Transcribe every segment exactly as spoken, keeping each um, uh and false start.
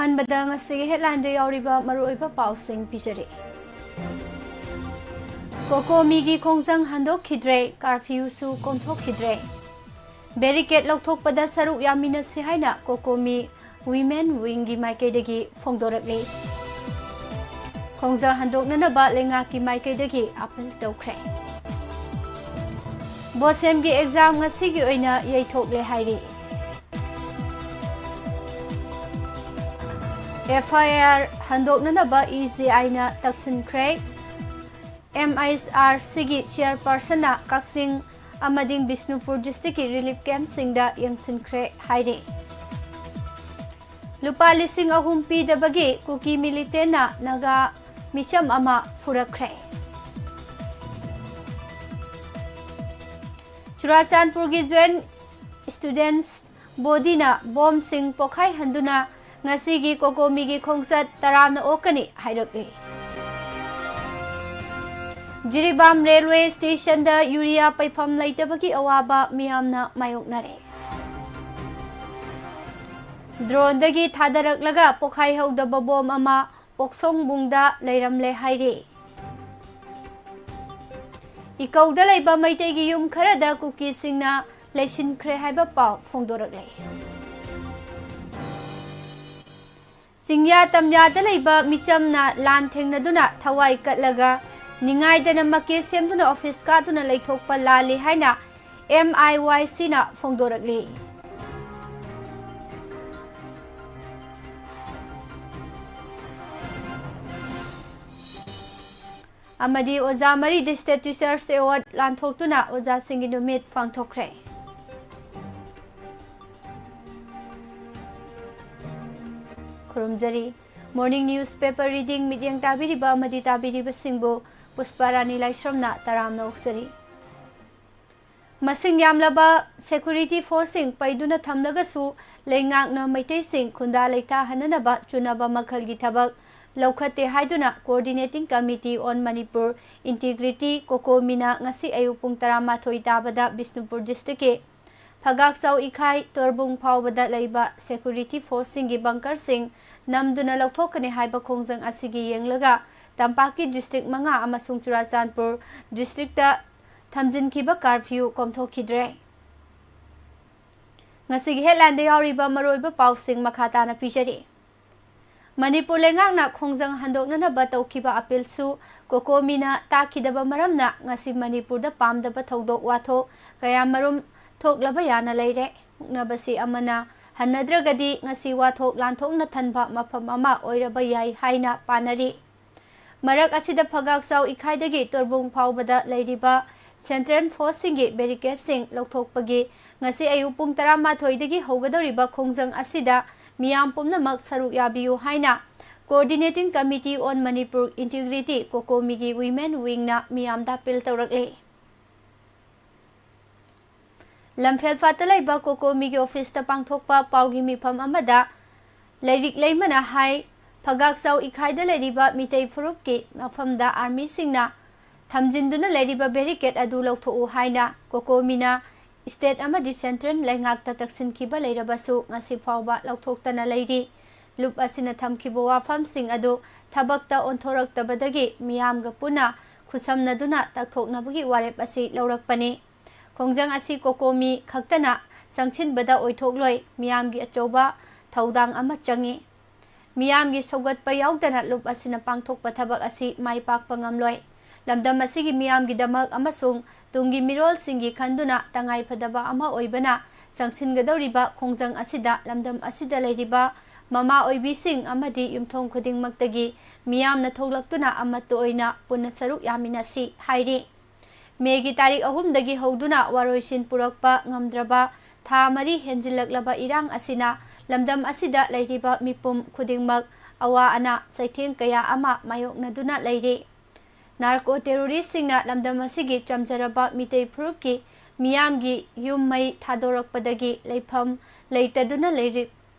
ꯑꯍꯥꯟꯕꯗ ꯉꯁꯤꯒꯤ headlineꯗ ꯌꯥꯎꯔꯤꯕ ꯃꯔꯨꯑꯣꯏꯕ ꯄꯥꯎꯁꯤꯡ ꯄꯤꯖꯔꯤ꯫ ꯀꯣꯀꯣꯃꯤꯒꯤ ꯈꯣꯡꯖꯪ ꯍꯟꯗꯣꯛꯈꯤꯗ꯭ꯔꯦ, curfewꯁꯨ ꯀꯣꯝꯊꯣꯛꯈꯤꯗ꯭ꯔꯦ꯫ Barricade ꯂꯧꯊꯣꯛꯄꯗ ꯁꯔꯨꯛ ꯌꯥꯃꯤꯟꯅꯁꯤ ꯍꯥꯏꯅ ꯀꯣꯀꯣꯃꯤ Women Wingꯒꯤ ꯃꯥꯏꯀꯩꯗꯒꯤ ꯐꯣꯡꯗꯣꯔꯛꯂꯤ꯫ ꯈꯣꯡꯖꯪ ꯍꯟꯗꯣꯛꯅꯅꯕ ꯂꯩꯉꯥꯛꯀꯤ ꯃꯥꯏꯀꯩꯗꯒꯤ appeal ꯇꯧꯈ꯭ꯔꯦ꯫ BOSEMꯒꯤ exam ꯉꯁꯤꯒꯤ ꯑꯣꯏꯅ ꯌꯩꯊꯣꯛꯂꯦ ꯍꯥꯏꯔꯤ꯫ FIR ꯍꯟꯗꯣꯛꯅꯅꯕ EJIꯅ ꯇꯛꯁꯤꯟꯈ꯭ꯔꯦ꯫ MHRCꯒꯤ chairpersonꯅ ꯀꯛꯆꯤꯡ ꯑꯃꯗꯤ ꯕꯤꯁꯅꯨꯄꯨꯔ districtꯀꯤ relief campꯁꯤꯡꯗ ꯌꯦꯡꯁꯤꯟꯈ꯭ꯔꯦ ꯍꯥꯏꯔꯤ꯫ ꯂꯨꯄꯥ ꯂꯤꯁꯤꯡ ꯑꯍꯨꯝ ꯄꯤꯗꯕꯒꯤ ꯀꯨꯀꯤ militantꯅ ꯅꯥꯒꯥ ꯃꯤꯆꯝ ꯑꯃ ꯐꯨꯔꯛꯈ꯭ꯔꯦ꯫ ꯆꯨꯔꯥꯆꯥꯟꯄꯨꯔꯒꯤ Joint Students Bodyꯅ ꯕꯣꯝꯁꯤꯡ ꯄꯣꯈꯥꯏꯍꯟꯗꯨꯅ ꯉꯁꯤꯒꯤ ꯀꯣꯀꯣꯃꯤꯒꯤ ꯈꯣꯡꯆꯠ ꯇꯔꯥꯝꯅ ꯑꯣꯛꯀꯅꯤ ꯍꯥꯏꯔꯛꯂꯤ꯫ ꯖꯤꯔꯤꯕꯥꯝ railway stationꯗ urea ꯄꯩꯐꯝ ꯂꯩꯇꯕꯒꯤ ꯑꯋꯥꯕ ꯃꯤꯌꯥꯝꯅ ꯃꯥꯌꯣꯛꯅꯔꯦ꯫ Droneꯗꯒꯤ ꯊꯥꯗꯔꯛꯂꯒ ꯄꯣꯈꯥꯏꯍꯧꯗꯕ ꯕꯣꯝ ꯑꯃ ꯄꯣꯛꯁꯣꯡꯕꯨꯡꯗ ꯂꯩꯔꯝꯂꯦ ꯍꯥꯏꯔꯤ꯫ ꯏꯀꯧꯗ ꯂꯩꯕ ꯃꯩꯇꯩꯒꯤ ꯌꯨꯝ ꯈꯔꯗ ꯀꯨꯀꯤꯁꯤꯡꯅ ꯂꯩꯁꯤꯟꯈ꯭ꯔꯦ ꯍꯥꯏꯕ ꯄꯥꯎ ꯐꯣꯡꯗꯣꯔꯛꯂꯦ꯫ ꯆꯤꯡꯌꯥ ꯇꯝꯌꯥꯗ ꯂꯩꯕ ꯃꯤꯆꯝꯅ ꯂꯥꯟ ꯊꯦꯡꯅꯗꯨꯅ ꯊꯋꯥꯏ ꯀꯠꯂꯒ ꯅꯤꯡꯉꯥꯏꯗꯅ ꯃꯀꯦ ꯁꯦꯝꯗꯨꯅ office ꯀꯥꯗꯨꯅ ꯂꯩꯊꯣꯛꯄ ꯂꯥꯜꯂꯤ ꯍꯥꯏꯅ MIYCꯅ ꯐꯣꯡꯗꯣꯔꯛꯂꯤ꯫ ꯑꯃꯗꯤ ꯑꯣꯖꯥ ꯃꯔꯤꯗ State Teachers Award ꯂꯥꯟꯊꯣꯛꯇꯨꯅ ꯑꯣꯖꯥꯁꯤꯡꯒꯤ ꯅꯨꯃꯤꯠ ꯄꯥꯡꯊꯣꯛꯈ꯭ꯔꯦ꯫ ꯈꯨꯔꯨꯝꯖꯔꯤ꯫ Morning newspaper reading ꯃꯤꯠꯌꯦꯡ ꯇꯥꯕꯤꯔꯤꯕ ꯑꯃꯗꯤ ꯇꯥꯕꯤꯔꯤꯕꯁꯤꯡꯕꯨ ꯄꯨꯁꯄꯥ ꯔꯥꯅꯤ ꯂꯥꯏꯁ꯭ꯔꯝꯅ ꯇꯔꯥꯝꯅ ꯑꯣꯛꯆꯔꯤ꯫ ꯃꯁꯤꯡ ꯌꯥꯝꯂꯕ security forceꯁꯤꯡ ꯄꯩꯗꯨꯅ ꯊꯝꯂꯒꯁꯨ ꯂꯩꯉꯥꯛꯅ ꯃꯩꯇꯩꯁꯤꯡ ꯈꯨꯟꯗꯥ ꯂꯩꯇꯥꯍꯟꯅꯅꯕ ꯆꯨꯅꯕ ꯃꯈꯜꯒꯤ ꯊꯕꯛ ꯂꯧꯈꯠꯇꯦ ꯍꯥꯏꯗꯨꯅ Coordinating Committee on Manipur Integrity, ꯀꯣꯀꯣꯃꯤꯅ ꯉꯁꯤ ꯑꯌꯨꯛ ꯄꯨꯡ ꯇꯔꯥꯃꯥꯊꯣꯏ ꯇꯥꯕꯗ ꯕꯤꯁꯅꯨꯄꯨꯔ districtꯀꯤ ꯐꯒꯥꯛꯆꯥꯎ ꯏꯈꯥꯏ ꯇꯣꯔꯕꯨꯡ ꯐꯥꯎꯕꯗ ꯂꯩꯕ security forceꯁꯤꯡꯒꯤ bunkerꯁꯤꯡ ꯅꯝꯗꯨꯅ ꯂꯧꯊꯣꯛꯀꯅꯤ ꯍꯥꯏꯕ ꯈꯣꯡꯖꯪ ꯑꯁꯤꯒꯤ ꯌꯦꯡꯂꯒ ꯇꯝꯄꯥꯛꯀꯤ district ꯃꯉꯥ ꯑꯃꯁꯨꯡ ꯆꯨꯔꯥꯆꯥꯟꯄꯨꯔ districtꯇ ꯊꯝꯖꯤꯟꯈꯤꯕ curfew ꯀꯣꯝꯊꯣꯛꯈꯤꯗ꯭ꯔꯦ꯫ ꯉꯁꯤꯒꯤ headlineꯗ ꯌꯥꯎꯔꯤꯕ ꯃꯔꯨꯑꯣꯏꯕ ꯄꯥꯎꯁꯤꯡ ꯃꯈꯥ ꯇꯥꯅ ꯄꯤꯖꯔꯤ꯫ ꯃꯅꯤꯄꯨꯔ ꯂꯩꯉꯥꯛꯅ ꯈꯣꯡꯖꯪ ꯍꯟꯗꯣꯛꯅꯅꯕ ꯇꯧꯈꯤꯕ appealꯁꯨ COCOMIꯅ ꯇꯥꯈꯤꯗꯕ ꯃꯔꯝꯅ ꯉꯁꯤ ꯃꯅꯤꯄꯨꯔꯗ ꯄꯥꯝꯗꯕ ꯊꯧꯗꯣꯛ ꯋꯥꯊꯣꯛ ꯀꯌꯥꯃꯔꯨꯝ ꯊꯣꯛꯂꯕ ꯌꯥꯅ ꯂꯩꯔꯦ꯫ ꯃꯨꯛꯅꯕꯁꯤ ꯑꯃꯅ ꯍꯟꯅꯗ꯭ꯔꯒꯗꯤ ꯉꯁꯤ ꯋꯥꯊꯣꯛ ꯂꯥꯟꯊꯣꯛꯅ ꯊꯟꯕ ꯃꯐꯝ ꯑꯃ ꯑꯣꯏꯔꯕ ꯌꯥꯏ ꯍꯥꯏꯅ ꯄꯥꯅꯔꯤ꯫ ꯃꯔꯛ ꯑꯁꯤꯗ ꯐꯒꯥꯛꯆꯥꯎ ꯏꯈꯥꯏꯗꯒꯤ ꯇꯣꯔꯕꯨꯡ ꯐꯥꯎꯕꯗ ꯂꯩꯔꯤꯕ central forceꯁꯤꯡꯒꯤ barricadeꯁꯤꯡ ꯂꯧꯊꯣꯛꯄꯒꯤ ꯉꯁꯤ ꯑꯌꯨꯛ ꯄꯨꯡ ꯇꯔꯥꯃꯥꯊꯣꯏꯗꯒꯤ ꯍꯧꯒꯗꯧꯔꯤꯕ ꯈꯣꯡꯖꯪ ꯑꯁꯤꯗ ꯃꯤꯌꯥꯝ ꯄꯨꯝꯅꯃꯛ ꯁꯔꯨꯛ ꯌꯥꯕꯤꯌꯨ ꯍꯥꯏꯅ Coordinating Committee on Manipur Integrity, COCOMIꯒꯤ women wingꯅ ꯃꯤꯌꯥꯝꯗ appeal ꯇꯧꯔꯛꯂꯤ꯫ ꯂꯝꯐꯦꯜ ꯐꯥꯠꯇ ꯂꯩꯕ COCOMIꯒꯤ officeꯇ ꯄꯥꯡꯊꯣꯛꯄ ꯄꯥꯎꯒꯤ ꯃꯤꯐꯝ ꯑꯃꯗ ꯂꯩꯔꯤꯛ ꯂꯩꯃꯅ ꯍꯥꯏ, ꯐꯒꯥꯛꯆꯥꯎ ꯏꯈꯥꯏꯗ ꯂꯩꯔꯤꯕ ꯃꯤꯇꯩ ꯐꯨꯔꯨꯞꯀꯤ ꯃꯐꯝꯗ armyꯁꯤꯡꯅ ꯊꯝꯖꯤꯟꯗꯨꯅ ꯂꯩꯔꯤꯕ barricade ꯑꯗꯨ ꯂꯧꯊꯣꯛꯎ ꯍꯥꯏꯅ COCOMIꯅ state ꯑꯃꯗꯤ central ꯂꯩꯉꯥꯛꯇ ꯇꯛꯁꯤꯟꯈꯤꯕ ꯂꯩꯔꯕꯁꯨ ꯉꯁꯤ ꯐꯥꯎꯕ ꯂꯧꯊꯣꯛꯇꯅ ꯂꯩꯔꯤ꯫ ꯂꯨꯞ ꯑꯁꯤꯅ ꯊꯝꯈꯤꯕ ꯋꯥꯐꯝꯁꯤꯡ ꯑꯗꯨ ꯊꯕꯛꯇ ꯑꯣꯟꯊꯣꯔꯛꯇꯕꯗꯒꯤ ꯃꯤꯌꯥꯝꯒ ꯄꯨꯟꯅ ꯈꯨꯠꯁꯝꯅꯗꯨꯅ ꯇꯛꯊꯣꯛꯅꯕꯒꯤ ꯋꯥꯔꯦꯞ ꯑꯁꯤ ꯂꯧꯔꯛꯄꯅꯤ꯫ ꯈꯣꯡꯖꯪ ꯑꯁꯤ COCOMI ꯈꯛꯇꯅ ꯆꯪꯁꯤꯟꯕꯗ ꯑꯣꯏꯊꯣꯛꯂꯣꯏ, ꯃꯤꯌꯥꯝꯒꯤ ꯑꯆꯧꯕ ꯊꯧꯗꯥꯡ ꯑꯃ ꯆꯪꯏ꯫ ꯃꯤꯌꯥꯝꯒꯤ ꯁꯧꯒꯠꯄ ꯌꯥꯎꯗꯅ ꯂꯨꯞ ꯑꯁꯤꯅ ꯄꯥꯡꯊꯣꯛꯄ ꯊꯕꯛ ꯑꯁꯤ ꯃꯥꯏ ꯄꯥꯛꯄ ꯉꯝꯂꯣꯏ꯫ ꯂꯝꯗꯝ ꯑꯁꯤꯒꯤ ꯃꯤꯌꯥꯝꯒꯤꯗꯃꯛ ꯑꯃꯁꯨꯡ ꯇꯨꯡꯒꯤ ꯃꯤꯔꯣꯜꯁꯤꯡꯒꯤ ꯈꯟꯗꯨꯅ ꯇꯉꯥꯏꯐꯗꯕ ꯑꯃ ꯑꯣꯏꯕꯅ ꯆꯪꯁꯤꯟꯒꯗꯧꯔꯤꯕ ꯈꯣꯡꯖꯪ ꯑꯁꯤꯗ ꯂꯝꯗꯝ ꯑꯁꯤꯗ ꯂꯩꯔꯤꯕ ꯃꯃꯥ ꯑꯣꯏꯕꯤꯁꯤꯡ ꯑꯃꯗꯤ ꯌꯨꯝꯊꯣꯡ ꯈꯨꯗꯤꯡꯃꯛꯇꯒꯤ ꯃꯤꯌꯥꯝꯅ ꯊꯣꯛꯂꯛꯇꯨꯅ ꯑꯃꯠꯇ ꯑꯣꯏꯅ ꯄꯨꯟꯅ ꯁꯔꯨꯛ ꯌꯥꯃꯤꯟꯅꯁꯤ ꯍꯥꯏꯔꯤ꯫ ꯃꯦꯒꯤ ꯇꯥꯔꯤꯛ ꯑꯍꯨꯝꯗꯒꯤ ꯍꯧꯗꯨꯅ ꯋꯥꯔꯣꯏꯁꯤꯟ ꯄꯨꯔꯛꯄ ꯉꯝꯗ꯭ꯔꯕ ꯊꯥ ꯃꯔꯤ ꯍꯦꯟꯖꯤꯜꯂꯛꯂꯕ ꯏꯔꯥꯡ ꯑꯁꯤꯅ ꯂꯝꯗꯝ ꯑꯁꯤꯗ ꯂꯩꯔꯤꯕ ꯃꯤꯄꯨꯝ ꯈꯨꯗꯤꯡꯃꯛ ꯑꯋꯥ ꯑꯅꯥ ꯆꯩꯊꯦꯡ ꯀꯌꯥ ꯑꯃ ꯃꯥꯌꯣꯛꯅꯗꯨꯅ ꯂꯩꯔꯤ꯫ Narco terroristꯁꯤꯡꯅ ꯂꯝꯗꯝ ꯑꯁꯤꯒꯤ ꯆꯝꯖꯔꯕ ꯃꯤꯇꯩ ꯐꯨꯔꯨꯞꯀꯤ ꯃꯤꯌꯥꯝꯒꯤ ꯌꯨꯝ ꯃꯩ ꯊꯥꯗꯣꯔꯛꯄꯗꯒꯤ ꯂꯩꯐꯝ ꯂꯩꯇꯗꯨꯅ ꯂꯩꯔꯤ꯫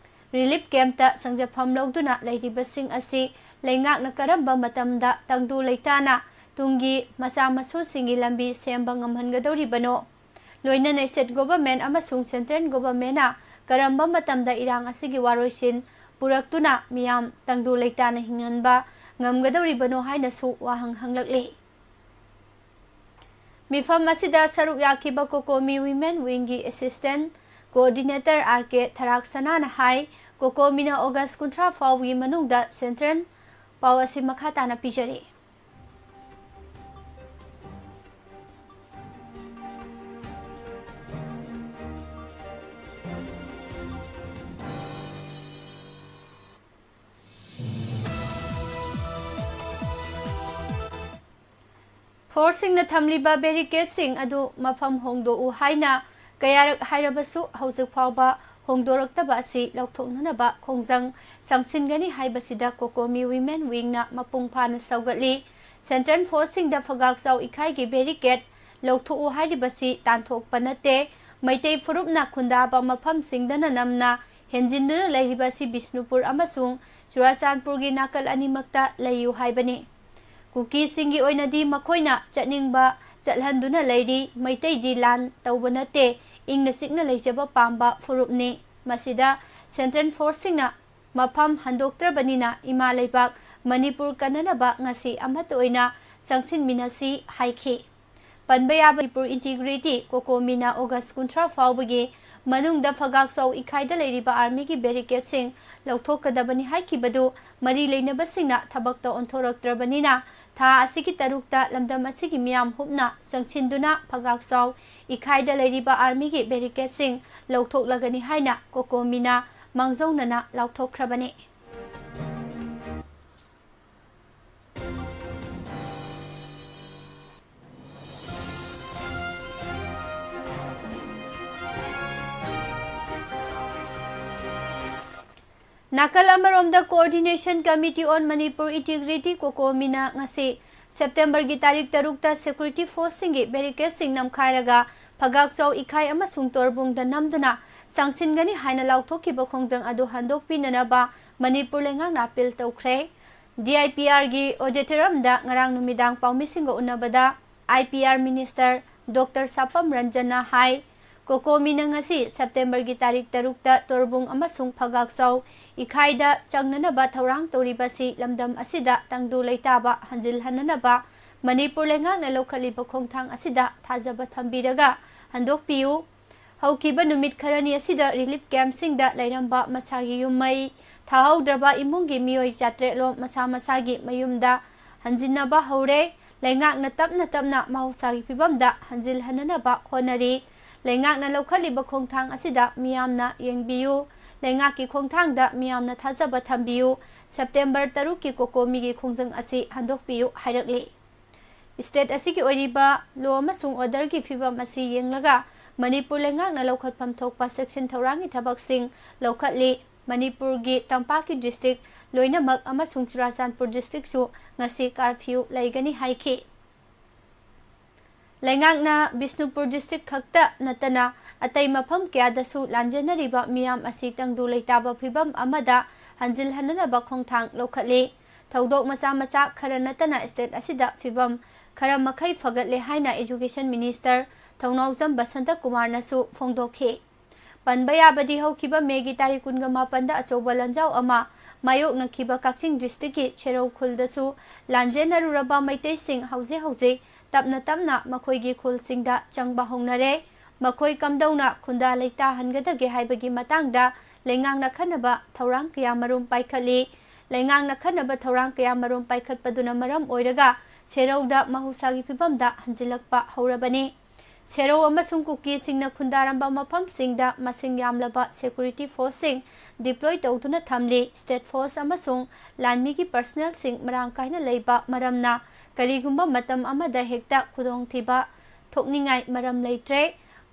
Relief campꯇ ꯁꯪꯖꯐꯝ ꯂꯧꯗꯨꯅ ꯂꯩꯔꯤꯕꯁꯤꯡ ꯑꯁꯤ ꯂꯩꯉꯥꯛꯅ ꯀꯔꯝꯕ ꯃꯇꯝꯗ ꯇꯪꯗꯨ ꯂꯩꯇꯥꯅ ꯇꯨꯡꯒꯤ ꯃꯆꯥ ꯃꯁꯨꯁꯤꯡꯒꯤ ꯂꯝꯕꯤ ꯁꯦꯝꯕ ꯉꯝꯍꯟꯒꯗꯧꯔꯤꯕꯅꯣ? ꯂꯣꯏꯅꯅ state government ꯑꯃꯁꯨꯡ central governmentꯅ ꯀꯔꯝꯕ ꯃꯇꯝꯗ ꯏꯔꯥꯡ ꯑꯁꯤꯒꯤ ꯋꯥꯔꯣꯏꯁꯤꯟ ꯄꯨꯔꯛꯇꯨꯅ ꯃꯤꯌꯥꯝ ꯇꯪꯗꯨ ꯂꯩꯇꯥꯅ ꯍꯤꯡꯍꯟꯕ ꯉꯝꯒꯗꯧꯔꯤꯕꯅꯣ ꯍꯥꯏꯅꯁꯨ ꯋꯥꯍꯪ ꯍꯪꯂꯛꯂꯤ꯫ ꯃꯤꯐꯝ ꯑꯁꯤꯗ ꯁꯔꯨꯛ ꯌꯥꯈꯤꯕ COCOMI Women Wingꯒꯤ Assistant Coordinator R K ꯊꯔꯥꯛꯁꯅꯥꯅ ꯍꯥꯏ, COCOMIꯅ August ꯀꯨꯟꯊ꯭ꯔꯥ ꯐꯥꯎꯕꯒꯤ ꯃꯅꯨꯡꯗ Central ꯄꯥꯎ ꯑꯁꯤ ꯃꯈꯥ ꯇꯥꯅ ꯄꯤꯖꯔꯤ꯫ Forceꯁꯤꯡꯅ ꯊꯝꯂꯤꯕ barricadeꯁꯤꯡ ꯑꯗꯨ ꯃꯐꯝ ꯍꯣꯡꯗꯣꯛꯎ ꯍꯥꯏꯅ ꯀꯌꯥꯔꯛ ꯍꯥꯏꯔꯕꯁꯨ ꯍꯧꯖꯤꯛ ꯐꯥꯎꯕ ꯍꯣꯡꯗꯣꯔꯛꯇꯕ ꯑꯁꯤ ꯂꯧꯊꯣꯛꯅꯅꯕ ꯈꯣꯡꯖꯪ ꯆꯪꯁꯤꯟꯒꯅꯤ ꯍꯥꯏꯕꯁꯤꯗ COCOMI Women Wingꯅ ꯃꯄꯨꯡ ꯐꯥꯅ ꯁꯧꯒꯠꯂꯤ꯫ Central Forceꯁꯤꯡꯗ ꯐꯒꯥꯛꯆꯥꯎ ꯏꯈꯥꯏꯒꯤ barricade ꯂꯧꯊꯣꯛꯎ ꯍꯥꯏꯔꯤꯕꯁꯤ ꯇꯥꯟꯊꯣꯛꯄ ꯅꯠꯇꯦ꯫ ꯃꯩꯇꯩ ꯐꯨꯔꯨꯞꯅ ꯈꯨꯟꯗꯥꯕ ꯃꯐꯝꯁꯤꯡꯗꯅ ꯅꯝꯅ ꯍꯦꯟꯖꯤꯟꯗꯨꯅ ꯂꯩꯔꯤꯕ ꯑꯁꯤ ꯕꯤꯁꯅꯨꯄꯨꯔ ꯑꯃꯁꯨꯡ ꯆꯨꯔꯥꯆꯥꯟꯄꯨꯔꯒꯤ ꯅꯥꯀꯜ ꯑꯅꯤꯃꯛꯇ ꯂꯩꯌꯨ ꯍꯥꯏꯕꯅꯤ꯫ ꯀꯨꯀꯤꯁꯤꯡꯒꯤ ꯑꯣꯏꯅꯗꯤ ꯃꯈꯣꯏꯅ ꯆꯠꯅꯤꯡꯕ ꯆꯠꯍꯟꯗꯨꯅ ꯂꯩꯔꯤ꯫ ꯃꯩꯇꯩꯗꯤ ꯂꯥꯟ ꯇꯧꯕ ꯅꯠꯇꯦ, ꯏꯪꯅ ꯆꯤꯛꯅ ꯂꯩꯖꯕ ꯄꯥꯝꯕ ꯐꯨꯔꯨꯞꯅꯤ꯫ ꯃꯁꯤꯗ Central Forceꯁꯤꯡꯅ ꯃꯐꯝ ꯍꯟꯗꯣꯛꯇ꯭ꯔꯕꯅꯤꯅ ꯏꯃꯥ ꯂꯩꯕꯥꯛ ꯃꯅꯤꯄꯨꯔ ꯀꯟꯅꯅꯕ ꯉꯁꯤ ꯑꯃꯠꯇ ꯑꯣꯏꯅ ꯆꯪꯁꯤꯟꯃꯤꯟꯅꯁꯤ ꯍꯥꯏꯈꯤ꯫ ꯄꯟꯕ ꯌꯥꯕ, ꯃꯅꯤꯄꯨꯔ Integrity COCOMIꯅ August ꯀꯨꯟꯊ꯭ꯔꯥ ꯐꯥꯎꯕꯒꯤ ꯃꯅꯨꯡꯗ ꯐꯒꯥꯛꯆꯥꯎ ꯏꯈꯥꯏꯗ ꯂꯩꯔꯤꯕ armyꯒꯤ barricadeꯁꯤꯡ ꯂꯧꯊꯣꯛꯀꯗꯕꯅꯤ ꯍꯥꯏꯈꯤꯕꯗꯨ ꯃꯔꯤ ꯂꯩꯅꯕꯁꯤꯡꯅ ꯊꯕꯛꯇ ꯑꯣꯟꯊꯣꯔꯛꯇ꯭ꯔꯕꯅꯤꯅ, ꯊꯥ ꯑꯁꯤꯒꯤ ꯇꯔꯨꯛꯇ ꯂꯝꯗꯝ ꯑꯁꯤꯒꯤ ꯃꯤꯌꯥꯝ ꯍꯨꯞꯅ ꯆꯪꯁꯤꯟꯗꯨꯅ ꯐꯒꯥꯛꯆꯥꯎ ꯏꯈꯥꯏꯗ ꯂꯩꯔꯤꯕ armyꯒꯤ barricadeꯁꯤꯡ ꯂꯧꯊꯣꯛꯂꯒꯅꯤ ꯍꯥꯏꯅ COCOMIꯅ ꯃꯥꯡꯖꯧꯅꯅ ꯂꯥꯎꯊꯣꯛꯈ꯭ꯔꯕꯅꯤ꯫ ꯅꯥꯀꯜ ꯑꯃꯔꯣꯝꯗ, Coordination Committee on Manipur Integrity COCOMIꯅ ꯉꯁꯤ Septemberꯒꯤ ꯇꯥꯔꯤꯛ ꯇꯔꯨꯛꯇ security forceꯁꯤꯡꯒꯤ barricadeꯁꯤꯡ ꯅꯝꯈꯥꯏꯔꯒ ꯐꯒꯥꯛꯆꯥꯎ ꯏꯈꯥꯏ ꯑꯃꯁꯨꯡ ꯇꯣꯔꯕꯨꯡꯗ ꯅꯝꯗꯨꯅ ꯆꯪꯁꯤꯟꯒꯅꯤ ꯍꯥꯏꯅ ꯂꯥꯎꯊꯣꯛꯈꯤꯕ ꯈꯣꯡꯖꯪ ꯑꯗꯨ ꯍꯟꯗꯣꯛꯄꯤꯅꯅꯕ ꯃꯅꯤꯄꯨꯔ ꯂꯩꯉꯥꯛꯅ appeal ꯇꯧꯈ꯭ꯔꯦ꯫ DIPRꯒꯤ auditoriumꯗ ꯉꯔꯥꯡ ꯅꯨꯃꯤꯗꯥꯡ ꯄꯥꯎꯃꯤꯁꯤꯡꯒ ꯎꯅꯕꯗ IPR minister Doctor ꯁꯥꯄꯝ ꯔꯟꯖꯟꯅ ꯍꯥꯏ, ꯀꯣꯀꯣꯃꯤꯅ ꯉꯁꯤ ꯁꯦꯞꯇꯦꯝꯕꯔꯒꯤ ꯇꯥꯔꯤꯛ ꯇꯔꯨꯛꯇ ꯇꯣꯔꯕꯨꯡ ꯑꯃꯁꯨꯡ ꯐꯒꯥꯛꯆꯥꯎ ꯏꯈꯥꯏꯗ ꯆꯪꯅꯅꯕ ꯊꯧꯔꯥꯡ ꯇꯧꯔꯤꯕꯁꯤ ꯂꯝꯗꯝ ꯑꯁꯤꯗ ꯇꯪꯗꯨ ꯂꯩꯇꯥꯕ ꯍꯟꯖꯤꯜꯍꯟꯅꯅꯕ ꯃꯅꯤꯄꯨꯔ ꯂꯩꯉꯥꯛꯅ ꯂꯧꯈꯠꯂꯤꯕ ꯈꯣꯡꯊꯥꯡ ꯑꯁꯤꯗ ꯊꯥꯖꯕ ꯊꯝꯕꯤꯔꯒ ꯍꯟꯗꯣꯛꯄꯤꯌꯨ꯫ ꯍꯧꯈꯤꯕ ꯅꯨꯃꯤꯠ ꯈꯔꯅꯤ ꯑꯁꯤꯗ ꯔꯤꯂꯤꯐ ꯀꯦꯝꯞꯁꯤꯡꯗ ꯂꯩꯔꯝꯕ ꯃꯁꯥꯒꯤ ꯌꯨꯝ ꯃꯩ ꯊꯥꯍꯧꯗ꯭ꯔꯕ ꯏꯃꯨꯡꯒꯤ ꯃꯤꯑꯣꯏ ꯆꯥꯇ꯭ꯔꯦꯠ ꯂꯣꯝ ꯃꯁꯥ ꯃꯁꯥꯒꯤ ꯃꯌꯨꯝꯗ ꯍꯟꯖꯤꯟꯅꯕ ꯍꯧꯔꯦ꯫ ꯂꯩꯉꯥꯛꯅ ꯇꯞꯅ ꯇꯞꯅ ꯃꯍꯧꯁꯥꯒꯤ ꯐꯤꯕꯝꯗ ꯍꯟꯖꯤꯜꯍꯟꯅꯅꯕ ꯍꯣꯠꯅꯔꯤ꯫ ꯂꯩꯉꯥꯛꯅ ꯂꯧꯈꯠꯂꯤꯕ ꯈꯣꯡꯊꯥꯡ ꯑꯁꯤꯗ ꯃꯤꯌꯥꯝꯅ ꯌꯦꯡꯕꯤꯌꯨ꯫ ꯂꯩꯉꯥꯛꯀꯤ ꯈꯣꯡꯊꯥꯡꯗ ꯃꯤꯌꯥꯝꯅ ꯊꯥꯖꯕ ꯊꯝꯕꯤꯌꯨ꯫ ꯁꯦꯞꯇꯦꯝꯕꯔ ꯇꯔꯨꯛꯀꯤ ꯀꯣꯀꯣꯃꯤꯒꯤ ꯈꯣꯡꯖꯪ ꯑꯁꯤ ꯍꯟꯗꯣꯛꯄꯤꯌꯨ ꯍꯥꯏꯔꯛꯂꯤ꯫ ꯁ꯭ꯇꯦꯠ ꯑꯁꯤꯒꯤ ꯑꯣꯏꯔꯤꯕ ꯂꯣ ꯑꯃꯁꯨꯡ ꯑꯣꯔꯗꯔꯒꯤ ꯐꯤꯕꯝ ꯑꯁꯤ ꯌꯦꯡꯂꯒ ꯃꯅꯤꯄꯨꯔ ꯂꯩꯉꯥꯛꯅ ꯂꯧꯈꯠꯐꯝ ꯊꯣꯛꯄ ꯆꯦꯛꯁꯤꯟ ꯊꯧꯔꯥꯡꯒꯤ ꯊꯕꯛꯁꯤꯡ ꯂꯧꯈꯠꯂꯤ꯫ ꯃꯅꯤꯄꯨꯔꯒꯤ ꯇꯝꯄꯥꯛꯀꯤ ꯗꯤꯁꯇ꯭ꯔꯤꯛ ꯂꯣꯏꯅꯃꯛ ꯑꯃꯁꯨꯡ ꯆꯨꯔꯥꯆꯥꯟꯄꯨꯔ ꯗꯤꯁꯇ꯭ꯔꯤꯛꯁꯨ ꯉꯁꯤ ꯀꯥꯔꯐ꯭ꯌꯨ ꯂꯩꯒꯅꯤ ꯍꯥꯏꯈꯤ꯫ ꯂꯩꯉꯥꯛꯅ ꯕꯤꯁꯅꯨꯄꯨꯔ ꯗꯤꯁꯇ꯭ꯔꯤꯛ ꯈꯛꯇ ꯅꯠꯇꯅ ꯑꯇꯩ ꯃꯐꯝ ꯀꯌꯥꯗꯁꯨ ꯂꯥꯟꯖꯦꯟꯅꯔꯤꯕ ꯃꯤꯌꯥꯝ ꯑꯁꯤ ꯇꯪꯗꯨ ꯂꯩꯇꯥꯕ ꯐꯤꯕꯝ ꯑꯃꯗ ꯍꯟꯖꯤꯜꯍꯟꯅꯅꯕ ꯈꯣꯡꯊꯥꯡ ꯂꯧꯈꯠꯂꯤ꯫ ꯊꯧꯗꯣꯛ ꯃꯆꯥ ꯃꯆꯥ ꯈꯔ ꯅꯠꯇꯅ ꯁ꯭ꯇꯦꯠ ꯑꯁꯤꯗ ꯐꯤꯕꯝ ꯈꯔ ꯃꯈꯩ ꯐꯒꯠꯂꯦ ꯍꯥꯏꯅ ꯑꯦꯖꯨꯀꯦꯁꯟ ꯃꯤꯅꯤꯁꯇꯔ ꯊꯧꯅꯥꯎꯖꯝ ꯕꯁꯟꯇ ꯀꯨꯃꯥꯔꯅꯁꯨ ꯐꯣꯡꯗꯣꯛꯈꯤ꯫ ꯄꯟꯕ ꯌꯥꯕꯗꯤ ꯍꯧꯈꯤꯕ ꯃꯦꯒꯤ ꯇꯥꯔꯤꯛ ꯀꯨꯟꯒ ꯃꯥꯄꯟꯗ ꯑꯆꯧꯕ ꯂꯥꯟꯖꯥꯎ ꯑꯃ ꯃꯥꯌꯣꯛꯅꯈꯤꯕ ꯀꯛꯆꯤꯡ ꯗꯤꯁꯇ꯭ꯔꯤꯛꯀꯤ ꯁꯦꯔꯧ ꯈꯨꯜꯗꯁꯨ ꯂꯥꯟꯖꯦꯟꯅꯔꯨꯔꯕ ꯃꯩꯇꯩꯁꯤꯡ ꯍꯧꯖꯤꯛ ꯍꯧꯖꯤꯛ ꯇꯞꯅ ꯇꯞꯅ ꯃꯈꯣꯏꯒꯤ ꯈꯨꯜꯁꯤꯡꯗ ꯆꯪꯕ ꯍꯧꯅꯔꯦ꯫ ꯃꯈꯣꯏ ꯀꯝꯗꯧꯅ ꯈꯨꯟꯗꯥ ꯂꯩꯇꯥꯍꯟꯒꯗꯒꯦ ꯍꯥꯏꯕꯒꯤ ꯃꯇꯥꯡꯗ ꯂꯩꯉꯥꯛꯅ ꯈꯟꯅꯕ ꯊꯧꯔꯥꯡ ꯀꯌꯥꯃꯔꯨꯝ ꯄꯥꯏꯈꯠꯂꯤ꯫ ꯂꯩꯉꯥꯛꯅ ꯈꯟꯅꯕ ꯊꯧꯔꯥꯡ ꯀꯌꯥꯃꯔꯨꯝ ꯄꯥꯏꯈꯠꯄꯗꯨꯅ ꯃꯔꯝ ꯑꯣꯏꯔꯒ ꯁꯦꯔꯧꯗ ꯃꯍꯧꯁꯥꯒꯤ ꯐꯤꯕꯝꯗ ꯍꯟꯖꯤꯜꯂꯛꯄ ꯍꯧꯔꯕꯅꯤ꯫ ꯁꯦꯔꯧ ꯑꯃꯁꯨꯡ ꯀꯨꯀꯤꯁꯤꯡꯅ ꯈꯨꯟꯗꯥꯔꯝꯕ ꯃꯐꯝꯁꯤꯡꯗ ꯃꯁꯤꯡ ꯌꯥꯝꯂꯕ ꯁꯦꯀ꯭ꯌꯨꯔꯤꯇꯤ ꯐꯣꯔꯁꯁꯤꯡ ꯗꯤꯄ꯭ꯂꯣꯏ ꯇꯧꯗꯨꯅ ꯊꯝꯂꯤ꯫ ꯁ꯭ꯇꯦꯠ ꯐꯣꯔꯁ ꯑꯃꯁꯨꯡ ꯂꯥꯟꯃꯤꯒꯤ ꯄꯔꯁꯅꯦꯜꯁꯤꯡ ꯃꯔꯥꯡ ꯀꯥꯏꯅ ꯂꯩꯕ ꯃꯔꯝꯅ ꯀꯔꯤꯒꯨꯝꯕ ꯃꯇꯝ ꯑꯃꯗ ꯍꯦꯛꯇ ꯈꯨꯗꯣꯡꯊꯤꯕ ꯊꯣꯛꯅꯤꯡꯉꯥꯏ ꯃꯔꯝ ꯂꯩꯇ꯭ꯔꯦ꯫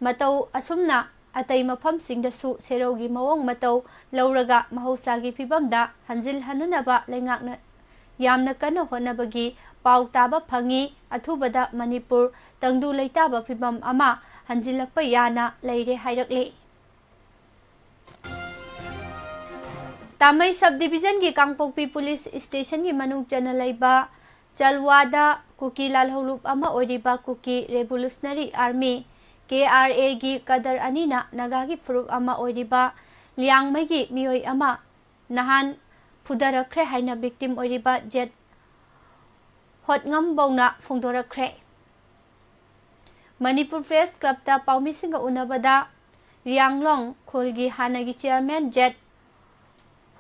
ꯃꯇꯧ ꯑꯁꯨꯝꯅ ꯑꯇꯩ ꯃꯐꯝꯁꯤꯡꯗꯁꯨ ꯁꯦꯔꯧꯒꯤ ꯃꯑꯣꯡ ꯃꯇꯧ ꯂꯧꯔꯒ ꯃꯍꯧꯁꯥꯒꯤ ꯐꯤꯕꯝꯗ ꯍꯟꯖꯤꯜꯍꯟꯅꯅꯕ ꯂꯩꯉꯥꯛꯅ ꯌꯥꯝꯅ ꯀꯟꯅ ꯍꯣꯠꯅꯕꯒꯤ ꯄꯥꯎ ꯇꯥꯕ ꯐꯪꯉꯤ꯫ ꯑꯊꯨꯕꯗ ꯃꯅꯤꯄꯨꯔ ꯇꯪꯗꯨ ꯂꯩꯇꯥꯕ ꯐꯤꯕꯝ ꯑꯃ ꯍꯟꯖꯤꯜꯂꯛꯄ ꯌꯥꯅ ꯂꯩꯔꯦ ꯍꯥꯏꯔꯛꯂꯤ꯫ ꯇꯥꯃꯩ ꯁꯕ ꯗꯤꯕꯤꯖꯟꯒꯤ ꯀꯥꯡꯄꯣꯛꯄꯤ ꯄꯨꯂꯤꯁ ꯁ꯭ꯇꯦꯁꯟꯒꯤ ꯃꯅꯨꯡ ꯆꯟꯅ ꯂꯩꯕ ꯆꯜꯋꯥꯗ ꯀꯨꯀꯤ ꯂꯥꯜꯍꯧꯂꯨꯞ ꯑꯃ ꯑꯣꯏꯔꯤꯕ ꯀꯨꯀꯤ ꯔꯦꯚꯣꯂꯨꯁꯅꯔꯤ ꯑꯥꯔꯃꯤ, ꯀꯦ ꯑꯥꯔ ꯑꯦꯒꯤ ꯀꯗꯔ ꯑꯅꯤꯅ ꯅꯥꯒꯥꯒꯤ ꯐꯨꯔꯨꯞ ꯑꯃ ꯑꯣꯏꯔꯤꯕ ꯂꯤꯌꯥꯡꯃꯩꯒꯤ ꯃꯤꯑꯣꯏ ꯑꯃ ꯅꯍꯥꯟ ꯐꯨꯗꯔꯛꯈ꯭ꯔꯦ ꯍꯥꯏꯅ victim ꯑꯣꯏꯔꯤꯕ ꯖꯦꯠ ꯍꯣꯠꯉꯝꯕꯧꯅ ꯐꯣꯡꯗꯣꯔꯛꯈ꯭ꯔꯦ꯫ ꯃꯅꯤꯄꯨꯔ ꯄ꯭ꯔꯦꯁ ꯀ꯭ꯂꯕꯇ ꯄꯥꯎꯃꯤꯁꯤꯡꯒ ꯎꯅꯕꯗ ꯔꯤꯌꯥꯡꯂꯣꯡ ꯈꯨꯜꯒꯤ ꯍꯥꯟꯅꯒꯤ ꯆꯤꯌꯔꯃꯦꯟ ꯖꯦꯠ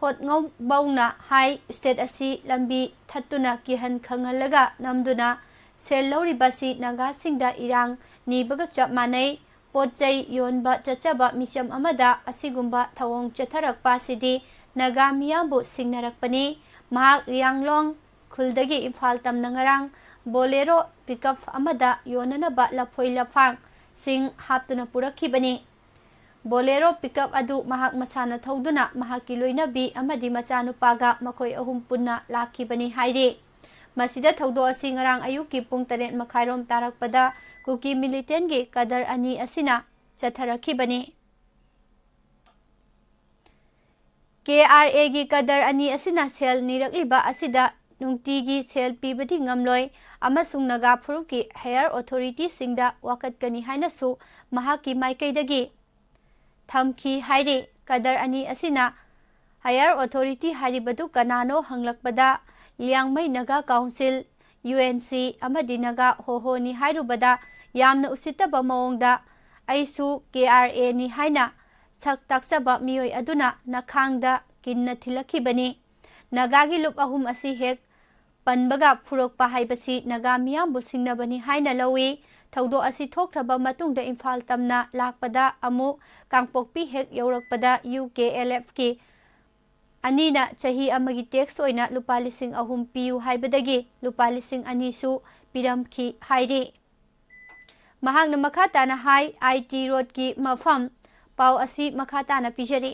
ꯍꯣꯠꯉꯝꯕꯧꯅ ꯍꯥꯏ, state ꯑꯁꯤ ꯂꯝꯕꯤ ꯊꯠꯇꯨꯅ ꯀꯤꯍꯟ ꯈꯪꯍꯜꯂꯒ ꯅꯝꯗꯨꯅ ꯁꯦꯜ ꯂꯧꯔꯤꯕꯁꯤ ꯅꯥꯒꯥꯁꯤꯡꯗ ꯏꯔꯥꯡ ꯅꯤꯕꯒ ꯆꯞ ꯃꯥꯟꯅꯩ꯫ ꯄꯣꯠ ꯆꯩ ꯌꯣꯟꯕ ꯆꯠꯆꯕ ꯃꯤꯆꯝ ꯑꯃꯗ ꯑꯁꯤꯒꯨꯝꯕ ꯊꯧꯑꯣꯡ ꯆꯠꯊꯔꯛꯄ ꯑꯁꯤꯗꯤ ꯅꯥꯒꯥ ꯃꯤꯌꯥꯝꯕꯨ ꯁꯤꯡꯅꯔꯛꯄꯅꯤ꯫ ꯃꯍꯥꯛ ꯔꯤꯌꯥꯡꯂꯣꯡ ꯈꯨꯜꯗꯒꯤ ꯏꯝꯐꯥꯜ ꯇꯝꯅ ꯉꯔꯥꯡ ꯕꯣꯂꯦꯔꯣ ꯄꯤꯀꯞ ꯑꯃꯗ ꯌꯣꯟꯅꯅꯕ ꯂꯐꯣꯏ ꯂꯐꯥꯡꯁꯤꯡ ꯍꯥꯞꯇꯨꯅ ꯄꯨꯔꯛꯈꯤꯕꯅꯤ꯫ ꯕꯣꯂꯦꯔꯣ ꯄꯤꯀꯞ ꯑꯗꯨ ꯃꯍꯥꯛ ꯃꯁꯥꯅ ꯊꯧꯗꯨꯅ ꯃꯍꯥꯛꯀꯤ ꯂꯣꯏꯅꯕꯤ ꯑꯃꯗꯤ ꯃꯆꯥꯅꯨꯄꯥꯒ ꯃꯈꯣꯏ ꯑꯍꯨꯝ ꯄꯨꯟꯅ ꯂꯥꯛꯈꯤꯕꯅꯤ ꯍꯥꯏꯔꯤ꯫ ꯃꯁꯤꯗ ꯊꯧꯗꯣꯛ ꯑꯁꯤ ꯉꯔꯥꯡ ꯑꯌꯨꯛꯀꯤ ꯄꯨꯡ ꯇꯔꯦꯠ ꯃꯈꯥꯏꯔꯣꯝ ꯇꯥꯔꯛꯄꯗ ꯀꯨꯀꯤ ꯃꯤꯂꯤꯇꯦꯟꯒꯤ ꯀꯗꯔ ꯑꯅꯤ ꯑꯁꯤꯅ ꯆꯠꯊꯔꯛꯈꯤꯕꯅꯤ꯫ ꯀꯦ ꯑꯥꯔ ꯑꯦꯒꯤ ꯀꯗꯔ ꯑꯅꯤ ꯑꯁꯤꯅ ꯁꯦꯜ ꯅꯤꯔꯛꯂꯤꯕ ꯑꯁꯤꯗ ꯅꯨꯡꯇꯤꯒꯤ ꯁꯦꯜ ꯄꯤꯕꯗꯤ ꯉꯝꯂꯣꯏ ꯑꯃꯁꯨꯡ ꯅꯥꯒꯥ ꯐꯨꯔꯨꯞꯀꯤ higher authorityꯁꯤꯡꯗ ꯋꯥꯀꯠꯀꯅꯤ ꯍꯥꯏꯅꯁꯨ ꯃꯍꯥꯛꯀꯤ ꯃꯥꯏꯀꯩꯗꯒꯤ ꯊꯝꯈꯤ ꯍꯥꯏꯔꯤ꯫ ꯀꯗꯔ ꯑꯅꯤ ꯑꯁꯤꯅ higher authority ꯍꯥꯏꯔꯤꯕꯗꯨ ꯀꯅꯥꯅꯣ ꯍꯪꯂꯛꯄꯗ, Liangmai Naga council, U N C ꯑꯃꯗꯤ ꯅꯥꯒꯥ ꯍꯣꯍꯣꯅꯤ ꯍꯥꯏꯔꯨꯕꯗ, ꯌꯥꯝꯅ ꯎꯁꯤꯠꯇꯕ ꯃꯑꯣꯡꯗ "ꯑꯩꯁꯨ ꯀꯦ ꯑꯥꯔ ꯑꯦꯅꯤ" ꯍꯥꯏꯅ ꯁꯛ ꯇꯥꯛꯆꯕ ꯃꯤꯑꯣꯏ ꯑꯗꯨꯅ ꯅꯈꯥꯡꯗ ꯀꯤꯟꯅ ꯊꯤꯜꯂꯛꯈꯤꯕꯅꯤ꯫ ꯅꯥꯒꯥꯒꯤ ꯂꯨꯞ ꯑꯍꯨꯝ ꯑꯁꯤ ꯍꯦꯛ ꯄꯟꯕꯒ ꯐꯨꯔꯛꯄ ꯍꯥꯏꯕꯁꯤ ꯅꯥꯒꯥ ꯃꯤꯌꯥꯝꯕꯨ ꯁꯤꯡꯅꯕꯅꯤ ꯍꯥꯏꯅ ꯂꯧꯏ꯫ ꯊꯧꯗꯣꯛ ꯑꯁꯤ ꯊꯣꯛꯈ꯭ꯔꯕ ꯃꯇꯨꯡꯗ ꯏꯝꯐꯥꯜ ꯇꯝꯅ ꯂꯥꯛꯄꯗ ꯑꯃꯨꯛ ꯀꯥꯡꯄꯣꯛꯄꯤ ꯍꯦꯛ ꯌꯧꯔꯛꯄꯗ ꯌꯨ ꯀꯦ ꯑꯦꯜ ꯑꯦꯐꯀꯤ ꯑꯅꯤꯅ ꯆꯍꯤ ꯑꯃꯒꯤ tax ꯑꯣꯏꯅ ꯂꯨꯄꯥ ꯂꯤꯁꯤꯡ ꯑꯍꯨꯝ ꯄꯤꯌꯨ ꯍꯥꯏꯕꯗꯒꯤ ꯂꯨꯄꯥ ꯂꯤꯁꯤꯡ ꯑꯅꯤꯁꯨ ꯄꯤꯔꯝꯈꯤ ꯍꯥꯏꯔꯤ꯫ ꯃꯍꯥꯛꯅ ꯃꯈꯥ ꯇꯥꯅ ꯍꯥꯏ, ꯑꯥꯏ ꯇꯤ ꯔꯣꯗꯀꯤ ꯃꯐꯝ꯫ ꯄꯥꯎ ꯑꯁꯤ ꯃꯈꯥ ꯇꯥꯅ ꯄꯤꯖꯔꯤ꯫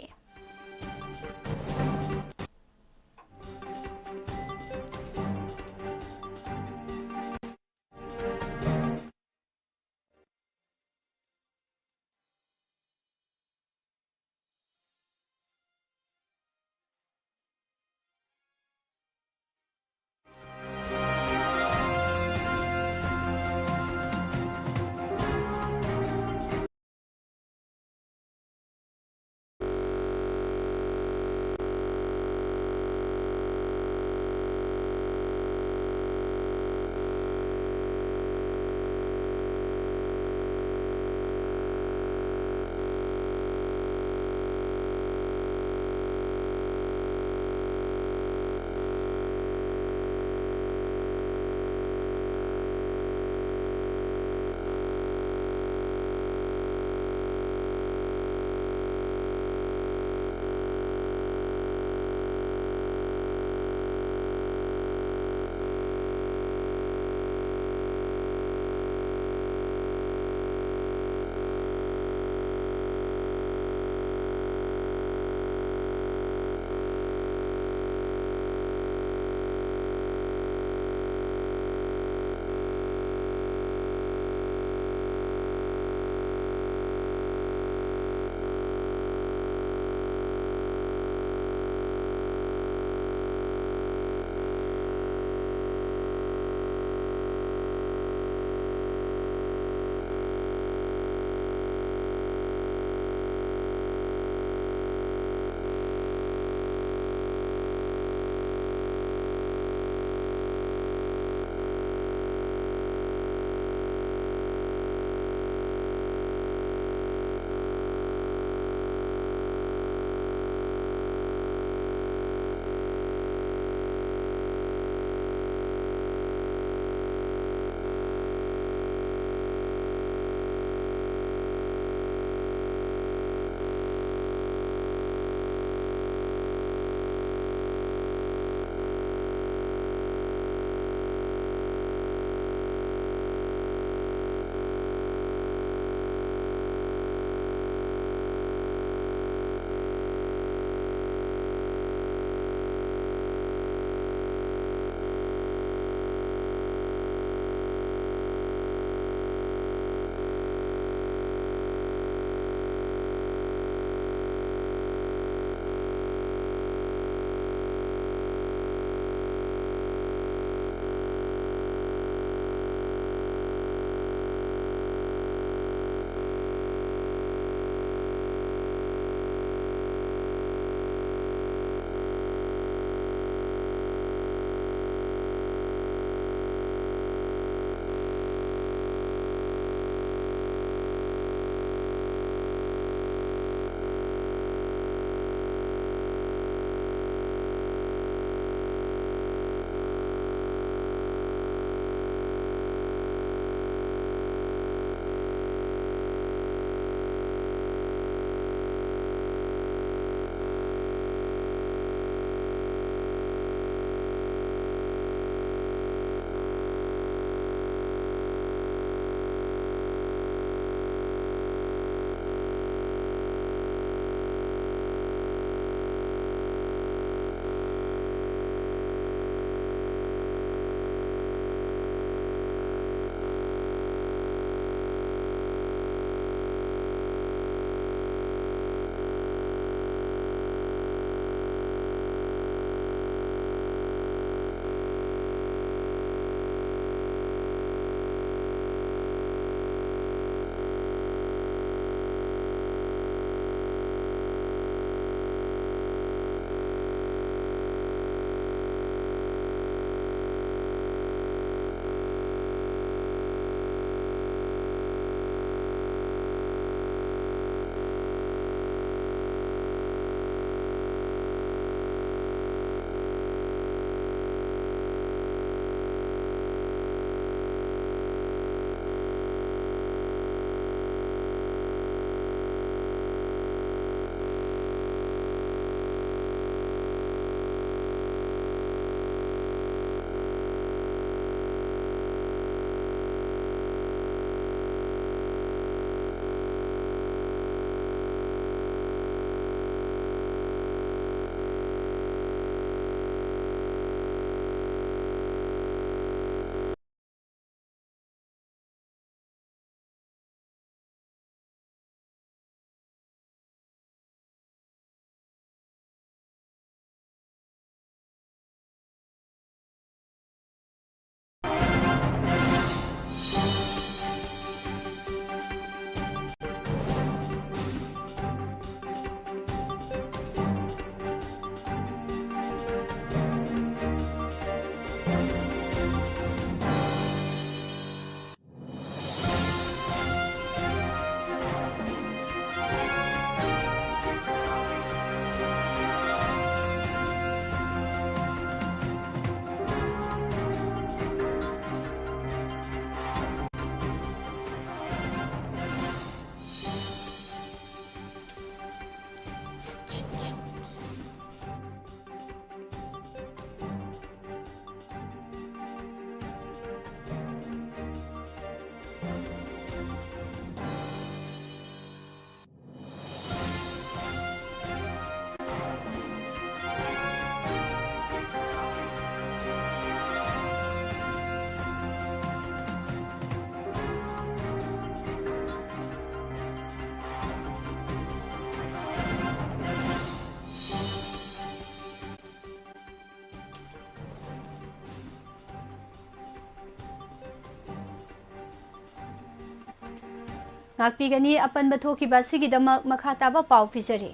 ꯉꯥꯛꯄꯤꯒꯅꯤ꯫ ꯑꯄꯟꯕ ꯊꯣꯛꯈꯤꯕ ꯑꯁꯤꯒꯤꯗꯃꯛ ꯃꯈꯥ ꯇꯥꯕ ꯄꯥꯎ ꯄꯤꯖꯔꯤ꯫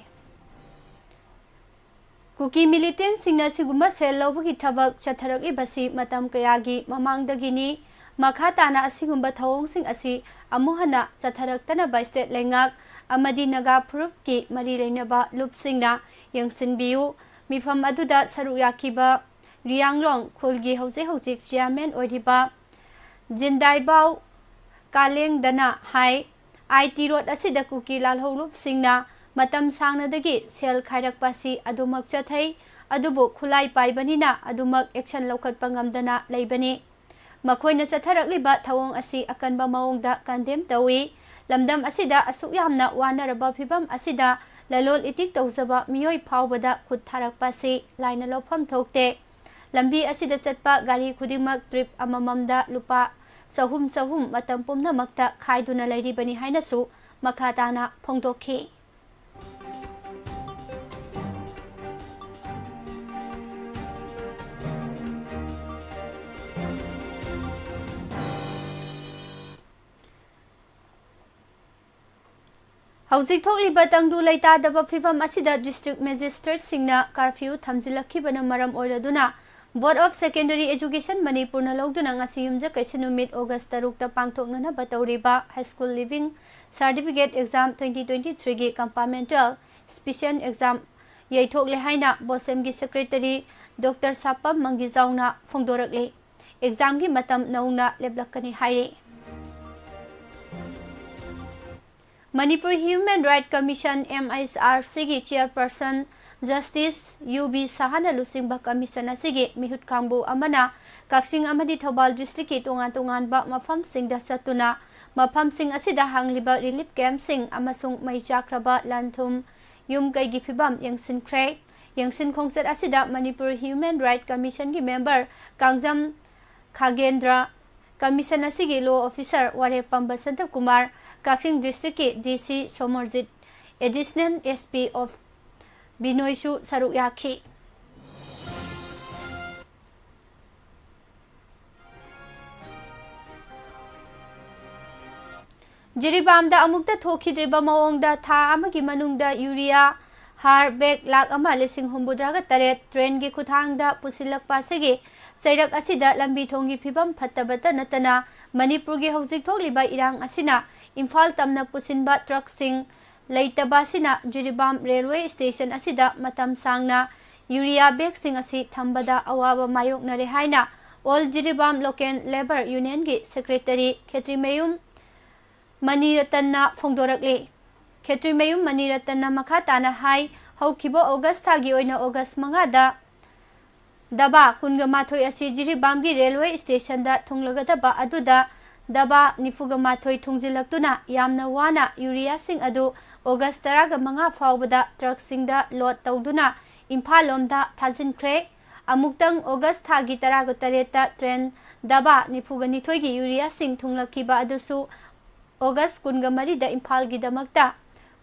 ꯀꯨꯀꯤ ꯃꯤꯂꯤꯇꯦꯟꯁꯤꯡꯅ ꯁꯤꯒꯨꯝꯕ ꯁꯦꯜ ꯂꯧꯕꯒꯤ ꯊꯕꯛ ꯆꯠꯊꯔꯛꯂꯤꯕꯁꯤ ꯃꯇꯝ ꯀꯌꯥꯒꯤ ꯃꯃꯥꯡꯗꯒꯤꯅꯤ꯫ ꯃꯈꯥ ꯇꯥꯅ ꯑꯁꯤꯒꯨꯝꯕ ꯊꯧꯑꯣꯡꯁꯤꯡ ꯑꯁꯤ ꯑꯃꯨꯛ ꯍꯟꯅ ꯆꯠꯊꯔꯛꯇꯅꯕ ꯁ꯭ꯇꯦꯠ ꯂꯩꯉꯥꯛ ꯑꯃꯗꯤ ꯅꯥꯒꯥ ꯐꯨꯔꯨꯞꯀꯤ ꯃꯔꯤ ꯂꯩꯅꯕ ꯂꯨꯞꯁꯤꯡꯅ ꯌꯦꯡꯁꯤꯟꯕꯤꯌꯨ꯫ ꯃꯤꯐꯝ ꯑꯗꯨꯗ ꯁꯔꯨꯛ ꯌꯥꯈꯤꯕ ꯔꯤꯌꯥꯡꯂꯣꯡ ꯈꯨꯜꯒꯤ ꯍꯧꯖꯤꯛ ꯍꯧꯖꯤꯛ ꯆꯤꯌꯥꯔꯃꯦꯟ ꯑꯣꯏꯔꯤꯕ ꯖꯤꯟꯗꯥꯏꯕꯥꯎ ꯀꯥꯂꯦꯡꯗꯅ ꯍꯥꯏ, ꯑꯥꯏ ꯇꯤ ꯔꯣꯗ ꯑꯁꯤꯗ ꯀꯨꯀꯤ ꯂꯥꯜꯍꯧꯂꯨꯞꯁꯤꯡꯅ ꯃꯇꯝ ꯁꯥꯡꯅꯗꯒꯤ ꯁꯦꯜ ꯈꯥꯏꯔꯛꯄ ꯑꯁꯤ ꯑꯗꯨꯃꯛ ꯆꯠꯊꯩ, ꯑꯗꯨꯕꯨ ꯈꯨꯠꯂꯥꯏ ꯄꯥꯏꯕꯅꯤꯅ ꯑꯗꯨꯃꯛ ꯑꯦꯛꯁꯟ ꯂꯧꯈꯠꯄ ꯉꯝꯗꯅ ꯂꯩꯕꯅꯤ꯫ ꯃꯈꯣꯏꯅ ꯆꯠꯊꯔꯛꯂꯤꯕ ꯊꯧꯑꯣꯡ ꯑꯁꯤ ꯑꯀꯟꯕ ꯃꯑꯣꯡꯗ ꯀꯟꯗꯦꯝ ꯇꯧꯏ꯫ ꯂꯝꯗꯝ ꯑꯁꯤꯗ ꯑꯁꯨꯛ ꯌꯥꯝꯅ ꯋꯥꯅꯔꯕ ꯐꯤꯚꯝ ꯑꯁꯤꯗ ꯂꯂꯣꯜ ꯏꯇꯤꯛ ꯇꯧꯖꯕ ꯃꯤꯑꯣꯏ ꯐꯥꯎꯕꯗ ꯈꯨꯠ ꯊꯥꯔꯛꯄ ꯑꯁꯤ ꯂꯥꯏꯅ ꯂꯧꯐꯝ ꯊꯣꯛꯇꯦ꯫ ꯂꯝꯕꯤ ꯑꯁꯤꯗ ꯆꯠꯄ ꯒꯥꯔꯤ ꯈꯨꯗꯤꯡꯃꯛ ꯇ꯭ꯔꯤꯞ ꯑꯃꯃꯝꯗ ꯂꯨꯄꯥ ꯆꯍꯨꯝ ꯆꯍꯨꯝ ꯃꯇꯝ ꯄꯨꯝꯅꯃꯛꯇ ꯈꯥꯏꯗꯨꯅ ꯂꯩꯔꯤꯕꯅꯤ ꯍꯥꯏꯅꯁꯨ ꯃꯈꯥ ꯇꯥꯅ ꯐꯣꯡꯗꯣꯛꯈꯤ꯫ ꯍꯧꯖꯤꯛ ꯊꯣꯛꯂꯤꯕ ꯇꯪꯗꯨ ꯂꯩꯇꯥꯗꯕ ꯐꯤꯚꯝ ꯑꯁꯤꯗ ꯗꯤꯁꯇ꯭ꯔꯤꯛ ꯃꯦꯖꯤꯁꯇ꯭ꯔꯦꯠꯁꯤꯡꯅ ꯀꯥꯔꯐ꯭ꯌꯨ ꯊꯝꯖꯤꯜꯂꯛꯈꯤꯕꯅ ꯃꯔꯝ ꯑꯣꯏꯔꯗꯨꯅ Board of Secondary Education ꯃꯅꯤꯄꯨꯔꯅ ꯂꯧꯗꯨꯅ ꯉꯁꯤ ꯌꯨꯝꯖꯀꯩꯁ ꯅꯨꯃꯤꯠ ꯑꯣꯒꯁ ꯇꯔꯨꯛꯇ ꯄꯥꯡꯊꯣꯛꯅꯅꯕ ꯇꯧꯔꯤꯕ High School Leaving Certificate Exam twenty twenty-threeꯒꯤ compartmental special exam ꯌꯩꯊꯣꯛꯂꯦ ꯍꯥꯏꯅ ꯕꯣꯁꯦꯝꯒꯤ ꯁꯦꯀ꯭ꯔꯦꯇꯔꯤ ꯗꯣꯛꯇꯔ ꯁꯥꯄꯝ ꯃꯪꯒꯤꯖꯥꯎꯅ ꯐꯣꯡꯗꯣꯔꯛꯂꯤ꯫ ꯑꯦꯛꯖꯥꯝꯒꯤ ꯃꯇꯝ ꯅꯧꯅ ꯂꯦꯞꯂꯛꯀꯅꯤ ꯍꯥꯏꯔꯤ꯫ Manipur Human Right Commission, M H R Cꯒꯤ chairperson Justice U B ꯁꯍꯥꯅ ꯂꯨꯆꯤꯡꯕ commission ꯑꯁꯤꯒꯤ ꯃꯤꯍꯨꯠ ꯀꯥꯡꯕꯨ ꯑꯃꯅ ꯀꯛꯆꯤꯡ ꯑꯃꯗꯤ ꯊꯧꯕꯥꯜ districtꯀꯤ ꯇꯣꯉꯥꯟ ꯇꯣꯉꯥꯟꯕ ꯃꯐꯝꯁꯤꯡꯗ ꯆꯠꯇꯨꯅ ꯃꯐꯝꯁꯤꯡ ꯑꯁꯤꯗ ꯍꯥꯡꯂꯤꯕ relief campꯁꯤꯡ ꯑꯃꯁꯨꯡ ꯃꯩ ꯆꯥꯛꯈ꯭ꯔꯕ ꯂꯟ ꯊꯨꯝ, ꯌꯨꯝ ꯀꯩꯒꯤ ꯐꯤꯕꯝ ꯌꯦꯡꯁꯤꯟꯈ꯭ꯔꯦ꯫ ꯌꯦꯡꯁꯤꯟ ꯈꯣꯡꯆꯠ ꯑꯁꯤꯗ Manipur Human Right Commissionꯒꯤ member Kangjam ꯈꯥꯒꯦꯟꯗ꯭ꯔ, commission ꯑꯁꯤꯒꯤ law officer ꯋꯥꯔꯦꯞꯄꯝꯕ ꯁꯟꯇꯀꯨꯃꯥꯔ, Kakching districtꯀꯤ D C ꯁꯣꯃꯔꯖꯤꯠ, Additional S P of ꯕꯤꯅꯣꯏꯁꯨ ꯁꯔꯨꯛ ꯌꯥꯈꯤ꯫ ꯖꯤꯔꯤꯕꯥꯝꯗ ꯑꯃꯨꯛꯇ ꯊꯣꯛꯈꯤꯗ꯭ꯔꯤꯕ ꯃꯑꯣꯡꯗ ꯊꯥ ꯑꯃꯒꯤ ꯃꯅꯨꯡꯗ ꯌꯨꯔꯤꯌꯥ ꯍꯥꯔ ꯕꯦꯒ ꯂꯥꯈ ꯑꯃ ꯂꯤꯁꯤꯡ ꯍꯨꯝꯐꯨꯇꯔꯥꯒ ꯇꯔꯦꯠ ꯇ꯭ꯔꯦꯟꯒꯤ ꯈꯨꯊꯥꯡꯗ ꯄꯨꯁꯤꯜꯂꯛꯄ ꯑꯁꯤꯒꯤ ꯆꯩꯔꯛ ꯑꯁꯤꯗ ꯂꯝꯕꯤ ꯊꯣꯡꯒꯤ ꯐꯤꯕꯝ ꯐꯠꯇꯕꯇ ꯅꯠꯇꯅ ꯃꯅꯤꯄꯨꯔꯒꯤ ꯍꯧꯖꯤꯛ ꯊꯣꯛꯂꯤꯕ ꯏꯔꯥꯡ ꯑꯁꯤꯅ ꯏꯝꯐꯥꯜ ꯇꯝꯅ ꯄꯨꯁꯤꯟꯕ ꯇ꯭ꯔꯛꯁꯤꯡ ꯂꯩꯇꯕ ꯑꯁꯤꯅ ꯖꯤꯔꯤꯕꯥꯝ ꯔꯦꯜꯋꯦ ꯁ꯭ꯇꯦꯁꯟ ꯑꯁꯤꯗ ꯃꯇꯝ ꯁꯥꯡꯅ ꯌꯨꯔꯤꯌꯥ ꯕꯦꯒꯁꯤꯡ ꯑꯁꯤ ꯊꯝꯕꯗ ꯑꯋꯥꯕ ꯃꯥꯌꯣꯛꯅꯔꯦ ꯍꯥꯏꯅ ꯑꯣꯜ ꯖꯤꯔꯤꯕꯥꯝ ꯂꯣꯀꯦꯜ ꯂꯦꯕꯔ ꯌꯨꯅꯤꯌꯟꯒꯤ ꯁꯦꯀ꯭ꯔꯦꯇꯔꯤ ꯈꯦꯇ꯭ꯔꯤꯃꯌꯨꯝ ꯃꯅꯤꯔꯇꯟꯅ ꯐꯣꯡꯗꯣꯔꯛꯂꯤ꯫ ꯈꯦꯇ꯭ꯔꯤꯃꯌꯨꯝ ꯃꯅꯤꯔꯇꯟꯅ ꯃꯈꯥ ꯇꯥꯅ ꯍꯥꯏ, ꯍꯧꯈꯤꯕ ꯑꯣꯒꯁ ꯊꯥꯒꯤ ꯑꯣꯏꯅ ꯑꯣꯒꯁ ꯃꯉꯥꯗ ꯗꯕꯥ ꯀꯨꯟꯒ ꯃꯥꯊꯣꯏ ꯑꯁꯤ ꯖꯤꯔꯤꯕꯥꯝꯒꯤ ꯔꯦꯜꯋꯦ ꯁ꯭ꯇꯦꯁꯟꯗ ꯊꯨꯡꯂꯒꯗꯕ ꯑꯗꯨꯗ ꯗꯕꯥ ꯅꯤꯐꯨꯒ ꯃꯥꯊꯣꯏ ꯊꯨꯡꯖꯤꯜꯂꯛꯇꯨꯅ ꯌꯥꯝꯅ ꯋꯥꯅ ꯌꯨꯔꯤꯌꯥꯁꯤꯡ ꯑꯗꯨ ꯑꯣꯒꯁ ꯇꯔꯥꯒ ꯃꯉꯥ ꯐꯥꯎꯕꯗ ꯇ꯭ꯔꯛꯁꯤꯡꯗ ꯂꯣꯗ ꯇꯧꯗꯨꯅ ꯏꯝꯐꯥꯜ ꯂꯣꯝꯗ ꯊꯥꯖꯤꯟꯈ꯭ꯔꯦ꯫ ꯑꯃꯨꯛꯇꯪ ꯑꯣꯒꯁ ꯊꯥꯒꯤ ꯇꯔꯥꯒ ꯇꯔꯦꯠꯇ ꯇ꯭ꯔꯦꯟ ꯗꯕꯥ ꯅꯤꯐꯨꯒ ꯅꯤꯊꯣꯏꯒꯤ ꯌꯨꯔꯤꯌꯥꯁꯤꯡ ꯊꯨꯡꯂꯛꯈꯤꯕ ꯑꯗꯨꯁꯨ ꯑꯣꯒꯁ ꯀꯨꯟꯒ ꯃꯔꯤꯗ ꯏꯝꯐꯥꯜꯒꯤꯗꯃꯛꯇ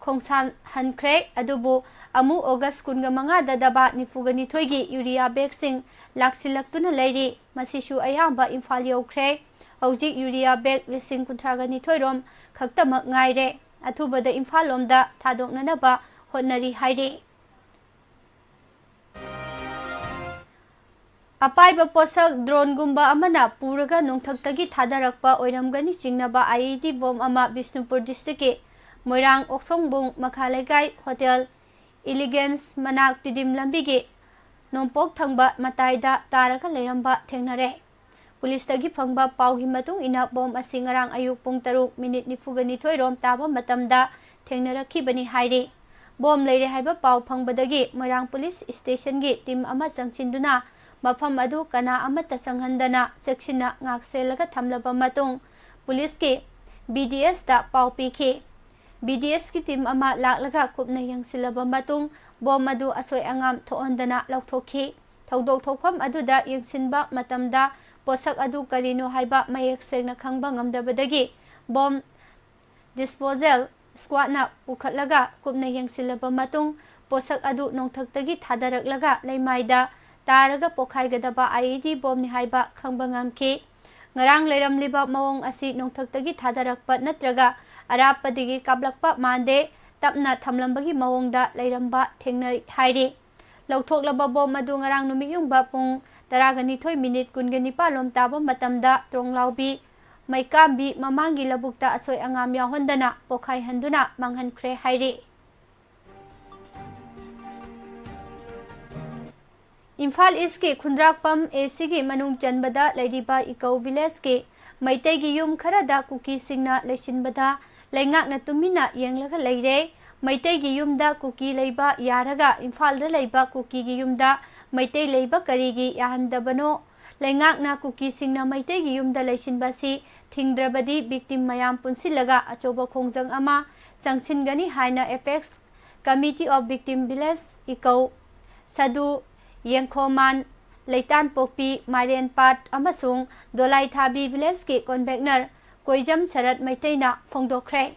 ꯈꯣꯡꯁꯥꯟꯍꯟꯈ꯭ꯔꯦ꯫ ꯑꯗꯨꯕꯨ ꯑꯃꯨꯛ ꯑꯣꯒꯁ ꯀꯨꯟꯒ ꯃꯉꯥꯗ ꯗꯕꯥ ꯅꯤꯐꯨꯒ ꯅꯤꯊꯣꯏꯒꯤ ꯌꯨꯔꯤꯌꯥ ꯕꯦꯒꯁꯤꯡ ꯂꯥꯛꯁꯤꯜꯂꯛꯇꯨꯅ ꯂꯩꯔꯤ꯫ ꯃꯁꯤꯁꯨ ꯑꯌꯥꯝꯕ ꯏꯝꯐꯥꯜ ꯌꯧꯈ꯭ꯔꯦ꯫ ꯍꯧꯖꯤꯛ ꯌꯨꯔꯤꯌꯥ ꯕꯦꯒ ꯂꯤꯁꯤꯡ ꯀꯨꯟꯊ꯭ꯔꯥꯒ ꯅꯤꯊꯣꯏ ꯔꯣꯝ ꯈꯛꯇꯃꯛ ꯉꯥꯏꯔꯦ꯫ ꯑꯊꯨꯕꯗ ꯏꯝꯐꯥꯜ ꯂꯣꯝꯗ ꯊꯥꯗꯣꯛꯅꯅꯕ ꯍꯣꯠꯅꯔꯤ ꯍꯥꯏꯔꯤ꯫ ꯑꯄꯥꯏꯕ ꯄꯣꯠꯁꯛ ꯗ꯭ꯔꯣꯟꯒꯨꯝꯕ ꯑꯃꯅ ꯄꯨꯔꯒ ꯅꯣꯡꯊꯛꯇꯒꯤ ꯊꯥꯗꯔꯛꯄ ꯑꯣꯏꯔꯝꯒꯅꯤ ꯆꯤꯡꯅꯕ ꯑꯥꯏꯏꯗꯤ ꯕꯣꯝ ꯑꯃ ꯕꯤꯁꯅꯨꯄꯨꯔ ꯗꯤꯁꯇ꯭ꯔꯤꯛꯀꯤ ꯃꯣꯏꯔꯥꯡ ꯑꯣꯛꯁꯣꯡꯕꯨꯡ ꯃꯈꯥ ꯂꯩꯀꯥꯏ ꯍꯣꯇꯦꯜ ꯏꯂꯤꯒꯦꯟꯁ ꯃꯅꯥꯛ ꯇꯤꯗꯤꯝ ꯂꯝꯕꯤꯒꯤ ꯅꯣꯡꯄꯣꯛ ꯊꯪꯕ ꯃꯇꯥꯏꯗ ꯇꯥꯔꯒ ꯂꯩꯔꯝꯕ ꯊꯦꯡꯅꯔꯦ꯫ ꯄꯨꯂꯤꯁꯇꯒꯤ ꯐꯪꯕ ꯄꯥꯎꯒꯤ ꯃꯇꯨꯡ ꯏꯟꯅ ꯕꯣꯝ ꯑꯁꯤ ꯉꯔꯥꯡ ꯑꯌꯨꯛ ꯄꯨꯡ ꯇꯔꯨꯛ ꯃꯤꯅꯤꯠ ꯅꯤꯐꯨꯒ ꯅꯤꯊꯣꯏ ꯔꯣꯝ ꯇꯥꯕ ꯃꯇꯝꯗ ꯊꯦꯡꯅꯔꯛꯈꯤꯕꯅꯤ ꯍꯥꯏꯔꯤ꯫ ꯕꯣꯝ ꯂꯩꯔꯦ ꯍꯥꯏꯕ ꯄꯥꯎ ꯐꯪꯕꯗꯒꯤ ꯃꯣꯏꯔꯥꯡ ꯄꯨꯂꯤꯁ ꯁ꯭ꯇꯦꯁꯟꯒꯤ ꯇꯤꯝ ꯑꯃ ꯆꯪꯁꯤꯟꯗꯨꯅ ꯃꯐꯝ ꯑꯗꯨ ꯀꯅꯥ ꯑꯃꯠꯇ ꯆꯪꯍꯟꯗꯅ ꯆꯦꯛꯁꯤꯟꯅ ꯉꯥꯛꯁꯦꯜꯂꯒ ꯊꯝꯂꯕ ꯃꯇꯨꯡ ꯄꯨꯂꯤꯁꯀꯤ ꯕꯤ ꯗꯤ ꯑꯦꯁꯇ ꯄꯥꯎ ꯄꯤꯈꯤ꯫ ꯕꯤ ꯗꯤ ꯑꯦꯁꯀꯤ ꯇꯤꯝ ꯑꯃ ꯂꯥꯛꯂꯒ ꯀꯨꯞꯅ ꯌꯦꯡꯁꯤꯜꯂꯕ ꯃꯇꯨꯡ ꯕꯣꯝ ꯑꯗꯨ ꯑꯁꯣꯏ ꯑꯉꯥꯝ ꯊꯣꯛꯍꯟꯗꯅ ꯂꯧꯊꯣꯛꯈꯤ꯫ ꯊꯧꯗꯣꯛ ꯊꯣꯛꯐꯝ ꯑꯗꯨꯗ ꯌꯦꯡꯁꯤꯟꯕ ꯃꯇꯝꯗ ꯄꯣꯠꯁꯛ ꯑꯗꯨ ꯀꯔꯤꯅꯣ ꯍꯥꯏꯕ ꯃꯌꯦꯛ ꯁꯦꯡꯅ ꯈꯪꯕ ꯉꯝꯗꯕꯗꯒꯤ ꯕꯣꯝ ꯗꯤꯁꯄꯣꯖꯦꯜ ꯁ꯭ꯀ꯭ꯋꯥꯗꯅ ꯄꯨꯈꯠꯂꯒ ꯀꯨꯞꯅ ꯌꯦꯡꯁꯤꯜꯂꯕ ꯃꯇꯨꯡ ꯄꯣꯠꯁꯛ ꯑꯗꯨ ꯅꯣꯡꯊꯛꯇꯒꯤ ꯊꯥꯗꯔꯛꯂꯒ ꯂꯩꯃꯥꯏꯗ ꯇꯥꯔꯒ ꯄꯣꯈꯥꯏꯒꯗꯕ ꯑꯥꯏꯏꯗꯤ ꯕꯣꯝꯅꯤ ꯍꯥꯏꯕ ꯈꯪꯕ ꯉꯝꯈꯤ꯫ ꯉꯔꯥꯡ ꯂꯩꯔꯝꯂꯤꯕ ꯃꯑꯣꯡ ꯑꯁꯤ ꯅꯣꯡꯊꯛꯇꯒꯤ ꯊꯥꯗꯔꯛꯄ ꯅꯠꯇ꯭ꯔꯒ ꯑꯔꯥꯞꯄꯗꯒꯤ ꯀꯥꯞꯂꯛꯄ ꯃꯥꯟꯗꯦ, ꯇꯞꯅ ꯊꯝꯂꯝꯕꯒꯤ ꯃꯑꯣꯡꯗ ꯂꯩꯔꯝꯕ ꯊꯦꯡꯅꯩ ꯍꯥꯏꯔꯤ꯫ ꯂꯧꯊꯣꯛꯂꯕ ꯕꯣꯝ ꯑꯗꯨ ꯉꯔꯥꯡ ꯅꯨꯃꯤꯠ ꯌꯨꯡꯕ ꯄꯨꯡ ꯇꯔꯥꯒ ꯅꯤꯊꯣꯏ ꯃꯤꯅꯤꯠ ꯀꯨꯟꯒ ꯅꯤꯄꯥꯟ ꯂꯣꯝ ꯇꯥꯕ ꯃꯇꯝꯗ ꯇ꯭ꯔꯣꯡꯂꯥꯎꯕꯤ ꯃꯩꯀꯥꯝꯕꯤ ꯃꯃꯥꯡꯒꯤ ꯂꯧꯕꯨꯛꯇ ꯑꯁꯣꯏ ꯑꯉꯥꯝ ꯌꯥꯎꯍꯟꯗꯅ ꯄꯣꯈꯥꯏꯍꯟꯗꯨꯅ ꯃꯥꯡꯍꯟꯈ꯭ꯔꯦ ꯍꯥꯏꯔꯤ꯫ ꯏꯝꯐꯥꯜ ꯏꯁꯀꯤ ꯈꯨꯟꯗ꯭ꯔꯥꯛꯄꯝ ꯑꯦ ꯁꯤꯒꯤ ꯃꯅꯨꯡ ꯆꯟꯕꯗ ꯂꯩꯔꯤꯕ ꯏꯀꯧ ꯚꯤꯂꯦꯖꯀꯤ ꯃꯩꯇꯩꯒꯤ ꯌꯨꯝ ꯈꯔꯗ ꯀꯨꯀꯤꯁꯤꯡꯅ ꯂꯩꯁꯤꯟꯕꯗ ꯂꯩꯉꯥꯛꯅ ꯇꯨꯃꯤꯟꯅ ꯌꯦꯡꯂꯒ ꯂꯩꯔꯦ꯫ ꯃꯩꯇꯩꯒꯤ ꯌꯨꯝꯗ ꯀꯨꯀꯤ ꯂꯩꯕ ꯌꯥꯔꯒ ꯏꯝꯐꯥꯜꯗ ꯂꯩꯕ ꯀꯨꯀꯤꯒꯤ ꯌꯨꯝꯗ ꯃꯩꯇꯩ ꯂꯩꯕ ꯀꯔꯤꯒꯤ ꯌꯥꯍꯟꯗꯕꯅꯣ? ꯂꯩꯉꯥꯛꯅ ꯀꯨꯀꯤꯁꯤꯡꯅ ꯃꯩꯇꯩꯒꯤ ꯌꯨꯝꯗ ꯂꯩꯁꯤꯟꯕ ꯑꯁꯤ ꯊꯤꯡꯗ꯭ꯔꯕꯗꯤ victim ꯃꯌꯥꯝ ꯄꯨꯟꯁꯤꯜꯂꯒ ꯑꯆꯧꯕ ꯈꯣꯡꯖꯪ ꯑꯃ ꯆꯪꯁꯤꯟꯒꯅꯤ ꯍꯥꯏꯅ Apex Committee of Victim Village ꯏꯀꯧ ꯁꯗꯨ ꯌꯦꯡꯈꯣꯃꯥꯟ, ꯂꯩꯇꯥꯟꯄꯣꯛꯄꯤ, ꯃꯥꯏꯔꯦꯟꯄꯥꯠ ꯑꯃꯁꯨꯡ ꯗꯣꯂꯥꯏꯊꯥꯕꯤ ꯚꯤꯂꯦꯖꯀꯤ ꯀꯣꯟꯚꯦꯛꯅꯔ ꯀꯣꯏꯖꯝ ꯁꯔꯠ ꯃꯩꯇꯩꯅ ꯐꯣꯡꯗꯣꯛꯈ꯭ꯔꯦ꯫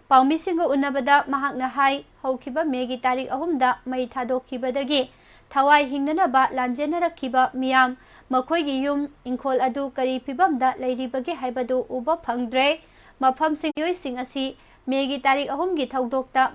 ꯄꯥꯎꯃꯤꯁꯤꯡꯒ ꯎꯅꯕꯗ ꯃꯍꯥꯛꯅ ꯍꯥꯏ, ꯍꯧꯈꯤꯕ ꯃꯦꯒꯤ ꯇꯥꯔꯤꯛ ꯑꯍꯨꯝꯗ ꯃꯩ ꯊꯥꯗꯣꯛꯈꯤꯕꯗꯒꯤ ꯊꯋꯥꯏ ꯍꯤꯡꯅꯅꯕ ꯂꯥꯟꯖꯦꯟꯅꯔꯛꯈꯤꯕ ꯃꯤꯌꯥꯝ, ꯃꯈꯣꯏꯒꯤ ꯌꯨꯝ, ꯏꯪꯈꯣꯜ ꯑꯗꯨ ꯀꯔꯤ ꯐꯤꯕꯝꯗ ꯂꯩꯔꯤꯕꯒꯦ ꯍꯥꯏꯕꯗꯨ ꯎꯕ ꯐꯪꯗ꯭ꯔꯦ꯫ ꯃꯐꯝꯁꯤꯡ, ꯃꯤꯑꯣꯏꯁꯤꯡ ꯑꯁꯤ ꯃꯦꯒꯤ ꯇꯥꯔꯤꯛ ꯑꯍꯨꯝꯒꯤ ꯊꯧꯗꯣꯛꯇ